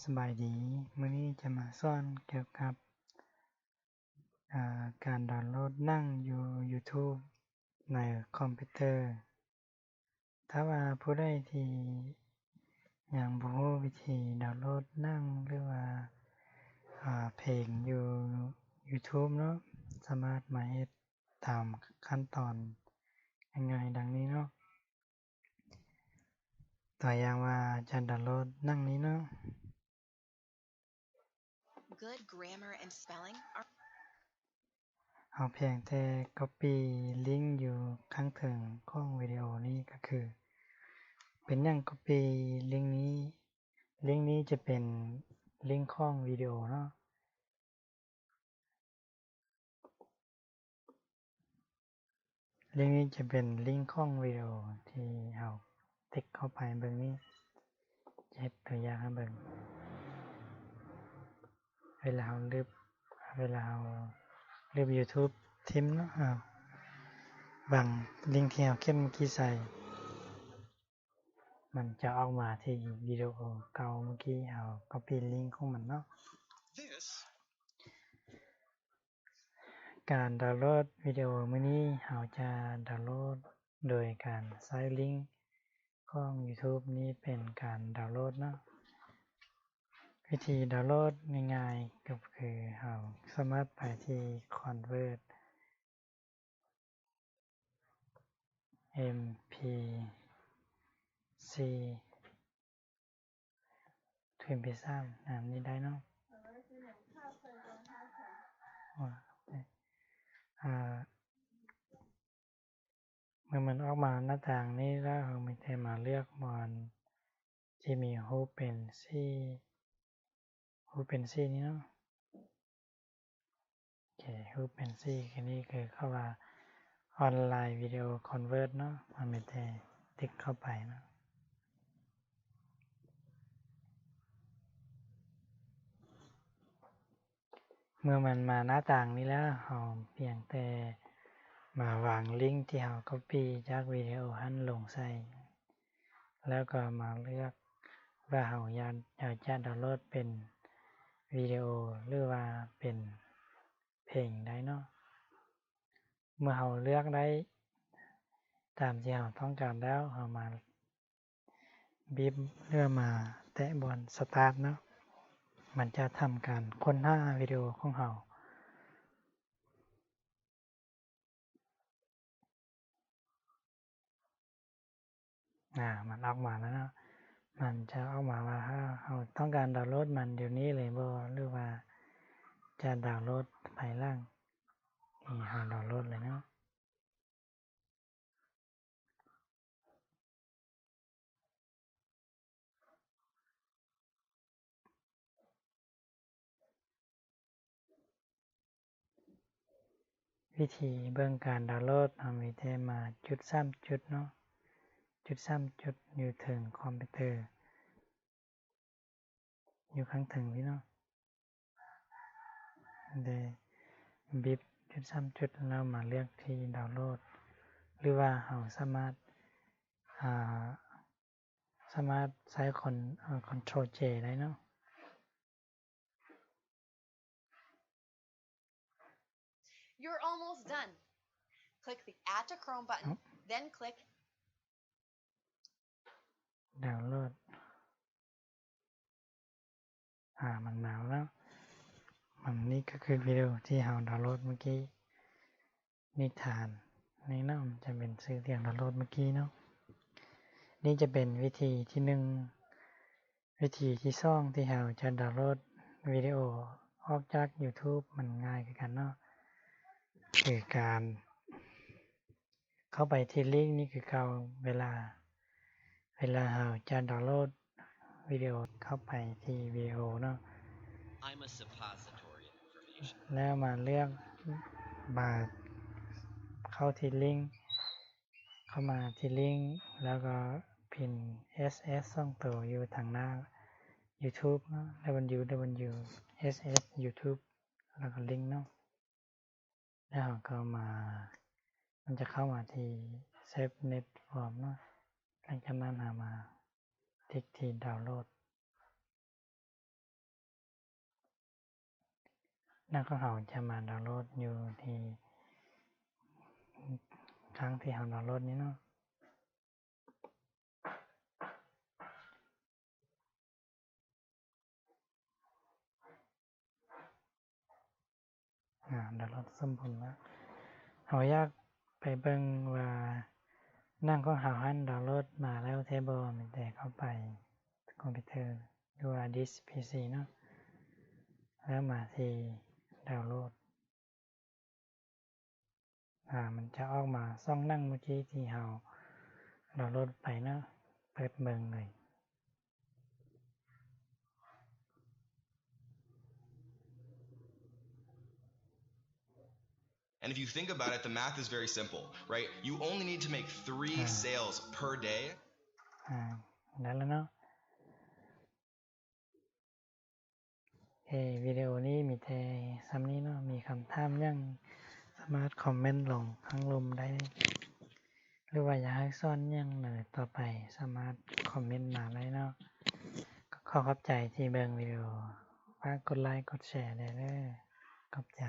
ສະບາຍດີ, ມື້ນີ້ຈະມາສອນກ່ຽວກັບ ອາ ການດາວໂຫຼດໜັງຢູ່ YouTube ໃນຄອມພິວເຕີ. ຖ້າວ່າຜູ້ໃດທີ່ຍັງບໍ່ຮູ້ວິທີດາວໂຫຼດໜັງ ຫຼືວ່າ ອາ ເພງຢູ່ YouTube ເນາະ, ສາມາດມາເຮັດຕາມຂັ້ນຕອນງ່າຍໆດັ່ງນີ້ເນາະ. ຕົວຢ່າງວ່າຈະດາວໂຫຼດໜັງນີ້ເນາະ. Good grammar and spelling are ເຮົາພຽງແຕ່ກັອບປີ້ລິ້ງຢູ່ຂ້າງເທິງຂອງວິດີໂອນີ້ ກໍຄື ເປັນຫຍັງກັອບປີ້ລິ້ງນີ້? ລິ້ງນີ້ຈະເປັນລິ້ງຂອງວິດີໂອເນາະ. ລິ້ງນີ້ຈະເປັນລິ້ງຂອງວິດີໂອທີ່ເຮົາຕິກເຂົ້າໄປເບິ່ງນີ້, ຈະເຮັດຕົວຢ່າງໃຫ້ເບິ່ງ. ເວລາເຮົາລຶບ ເວລາເຮົາລຶບ YouTube ຖິ້ມເນາະ, ເຮົາຫວ່າງລິ້ງທີ່ເຮົາຂຽນເມື່ອກີ້ໃສ່ ມັນຈະອອກມາທີ່ວິດີໂອເກົ່າເມື່ອກີ້ ເຮົາກັອບປີ້ລິ້ງຂອງມັນເນາະ. ການດາວໂຫຼດວິດີໂອມື້ນີ້ ເຮົາຈະດາວໂຫຼດໂດຍການໃຊ້ລິ້ງຂອງ YouTube ນີ້ເປັນການດາວໂຫຼດເນາະ. ວິທີດາວໂຫຼດງ່າຍໆ ກໍຄືເຮົາສາມາດໄປທີ່ Convert ເອັມພີສີ່ ເປັນເອັມພີສາມ ແນວນີ້ໄດ້ເນາະ. ອາ ເມື່ອມັນອອກມາໜ້າຕ່າງນີ້ແລ້ວ ເຮົາມີແຕ່ມາເລືອກບ່ອນທີ່ມີຮູບເປັນສີ່ ຮູບເປັນສີ່ນີ້ເນາະ. ໂອເຄ ຮູບເປັນສີ່ ຄືນີ້ຄືເຂົາວ່າ Online Video Convert ເນາະ, ເຮົາມີແຕ່ຕິກເຂົ້າໄປເນາະ. ເມື່ອມັນມາໜ້າຕ່າງນີ້ແລ້ວ ເຮົາພຽງແຕ່ມາວາງລິ້ງທີ່ເຮົາກັອບປີ້ຈາກວິດີໂອຫັ້ນລົງໃສ່ ແລ້ວກໍມາເລືອກວ່າເຮົາຢາກ ຢາກຈະດາວໂຫຼດເປັນວິດີໂອ ຫຼືວ່າເປັນເພງໄດ້ເນາະ. ເມື່ອເຮົາເລືອກໄດ້ຕາມທີ່ເຮົາຕ້ອງການແລ້ວ ເຮົາມາບິບ ຫຼືວ່າມາແຕະບ່ອນ Start ເນາະ, ມັນຈະທຳການຄົ້ນຫາວິດີໂອຂອງເຮົາ. ອາ ມັນອອກມາແລ້ວເນາະ, ມັນຈະອອກມາວ່າ ເຮົາ ເຮົາຕ້ອງການດາວໂຫຼດມັນດຽວນີ້ເລີຍບໍ່ ຫຼືວ່າຈະດາວໂຫຼດພາຍຫຼັງ. ນີ້ເຮົາດາວໂຫຼດເລີຍເນາະ. ວິທີເບິ່ງການດາວໂຫຼດ ເຮົາມີແຕ່ມາຈຸດສາມຈຸດເນາະ, ຈຸດສາມຈຸດຢູ່ເທິງຄອມພິວເຕີ ຢູ່ຂ້າງເທິງພີ້ເນາະ. ໄດ້ບິບຈຸດສາມຈຸດ ແລ້ວມາເລືອກທີ່ດາວໂຫຼດ ຫຼືວ່າເຮົາສາມາດ ອາ ສາມາດໃຊ້ Con- ເອີ Control J ໄດ້ເນາະ. You're almost done. Click the Add to Chrome button, then click ດາວໂຫຼດ. ອາ ມັນມາແລ້ວ. ມັນ ນີ້ກໍຄືວິດີໂອທີ່ເຮົາດາວໂຫຼດເມື່ອກີ້. ນິທານ ນີ້ເນາະ, ຈະເປັນຊື່ທີ່ເຮົາດາວໂຫຼດເມື່ອກີ້ເນາະ. ນີ້ຈະເປັນວິທີທີໜຶ່ງ. ວິທີທີສອງ ທີ່ເຮົາຈະດາວໂຫຼດວິດີໂອອອກຈາກ YouTube ມັນງ່າຍຄືກັນເນາະ, ຄືການເຂົ້າໄປທີ່ລິ້ງນີ້ຄືເກົ່າ. ເວລາ ເວລາເຮົາຈະດາວໂຫຼດວິດີໂອ ເຂົ້າໄປທີ່ວິດີໂອເນາະ, I'm a suppository of information. ແລ້ວມາເລືອກ ມາເຂົ້າທີ່ລິ້ງ ເຂົ້າມາທີ່ລິ້ງ ແລ້ວກໍພິມ ເອັສເອັສ ສອງໂຕຢູ່ທາງໜ້າ YouTube ເນາະ, ດັບເບິນຢູດັບເບິນຢູ ເອັສເອັສ YouTube ແລ້ວກໍລິ້ງເນາະ. ແລ້ວເຮົາກໍມາ ມັນຈະເຂົ້າມາທີ່ Save Net Form ເນາະ, ຫຼັງຈາກນັ້ນເຮົາມາຕິກທີ່ດາວໂຫຼດ. ໜັງຂອງເຮົາຈະມາດາວໂຫຼດຢູ່ທີ່ ຄັ້ງທີ່ເຮົາດາວໂຫຼດນີ້ເນາະ. ອາ ດາວໂຫຼດສົມບູນແລ້ວ. ເຮົາຢາກໄປເບິ່ງວ່າໜັງຂອງເຮົາຫັ້ນດາວໂຫຼດມາແລ້ວແທ້ບໍ່? ມີແຕ່ເຂົ້າໄປຄອມພິວເຕີ ຫຼືວ່າດິສພີຊີເນາະ ແລ້ວມາທີ່ດາວໂຫຼດ. ອາ ມັນຈະອອກມາຊ່ອງໜັງເມື່ອກີ້ທີ່ເຮົາດາວໂຫຼດໄປເນາະ, ເປີດເບິ່ງເລີຍ. And if you think about it, the math is very simple, right? You only need to make three ອາ sales per day. ອາ ໄດ້ແລ້ວເນາະ. ເອີ ວິດີໂອນີ້ມີແຕ່ສ່ຳນີ້ເນາະ. ມີຄຳຖາມຫຍັງສາມາດຄອມເມັນລົງຂ້າງລຸ່ມໄດ້ ຫຼືວ່າຢາກໃຫ້ສອນຫຍັງແນວຕໍ່ໄປ ສາມາດຄອມເມັນມາໄດ້ເນາະ. ກໍຂໍຂອບໃຈທີ່ເບິ່ງວິດີໂອ. ຝາກກົດໄລກົດແຊແດ່ເດີ. ຂອບໃຈ.